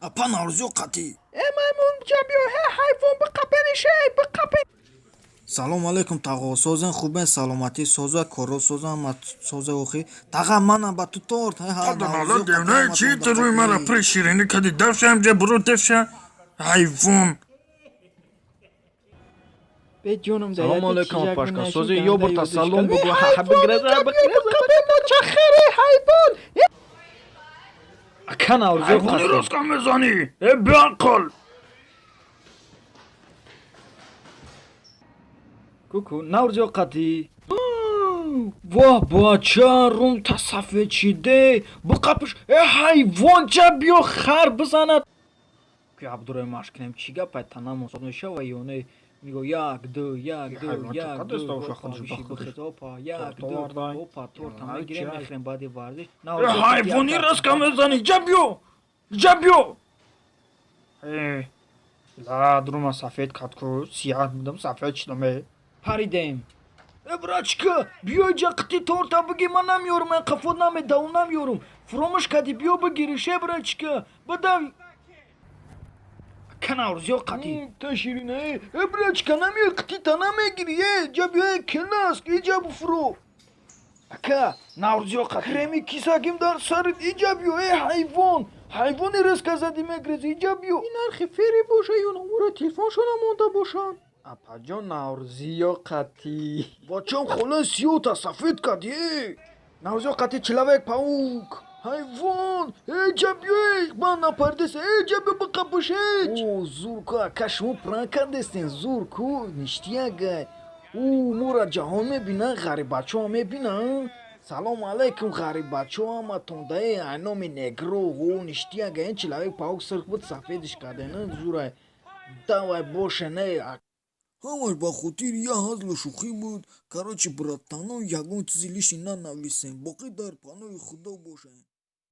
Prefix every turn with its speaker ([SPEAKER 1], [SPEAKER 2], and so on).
[SPEAKER 1] Апа, Наврӯзиё қатӣ.
[SPEAKER 2] Э, маймун, ҷа биё, ҳе, ҳайвон, биқапениш, эй, биқапен.
[SPEAKER 1] Салом алейкум, тағо, созен, хубен, саломатӣ соза, коро соза, ҳама соза. Охи, таға, манам ба ту торт.
[SPEAKER 3] Ҳала девна чи ту рӯи мара пури ширинӣ кади? Дафша, ҳамҷа буро, дафша, ҳайвон.
[SPEAKER 2] Беҷонам.
[SPEAKER 4] Салому алейкум, апашка, сози, ёбурта салом бугу.
[SPEAKER 2] Бигреза. Ҳайвон.
[SPEAKER 4] Ака, Наврӯзиё.
[SPEAKER 3] Ҳайвони рост кам мезанӣ, э беақл.
[SPEAKER 4] Куку, Наврӯзиё қатӣ. Воҳ, бача, рум та сафед шиде, биқапиш, э, ҳайвон, ча биё, хар бизанад. Ки Абдурои машқ кунем, чӣ гапай, танамон соз мешава ё не? Миго як, ду, як, ду, як, ду, бихез, опа, як, ду, опа, торта мегирем, мехӯрем баъди варзиш.
[SPEAKER 3] Ҳайвони рост кам мезанӣ, ҷа биё, ҷа биё. Ла, дурума сафед кад ку, сияҳ будам, сафед шудам, э.
[SPEAKER 4] Паридем, э, брачка, биё иҷа, қити торта биги, ман намеёрам, ман қафо намедавм, намеёрам, фуромӯш кади, биё бигириш, э, брачка, бадав. Ака, Наврӯзиё қатӣ, та ширина, э, э, брачка, намеёй, қитита намегири, э, ҷа биё, э, келаск, иҷа буфуро. Ака, Наврӯзиё қатӣ, креми кисаким дар сарит, иҷа биё, э, ҳайвон, ҳайвони резка зади, мегрези, иҷа биё.
[SPEAKER 2] Ин нархи фери боша ё номура телефоншона монда бошанд?
[SPEAKER 4] Апаҷон, Наврӯзиё қатӣ.
[SPEAKER 1] Бачам, холаи сиёта сафед кади, э.
[SPEAKER 4] Наврӯзиё қатӣ, человек паук.
[SPEAKER 1] Ҳайвон, э, ҷа биё, э, ман напардеса, э, ҷа биё, биқапиш, э. О, зур ку, ака, шумо пранк кардестен, зур ку, ништиягай. Ӯ моро ҷаҳон мебинанд, ғариббачаҳо мебинанд. Салому алайкум, ғариббачаҳо, ҳаматон даи айноми негро. О, ништиягай, ин человек паук сирх буд, сафедиш карден, зурай. Давай, боше, не. Ҳамаш ба хотири як ҳазлу шӯхӣ буд. Короче, братано, ягон чизи лишний нанависем, боқӣ дар паноҳи Худо бошем.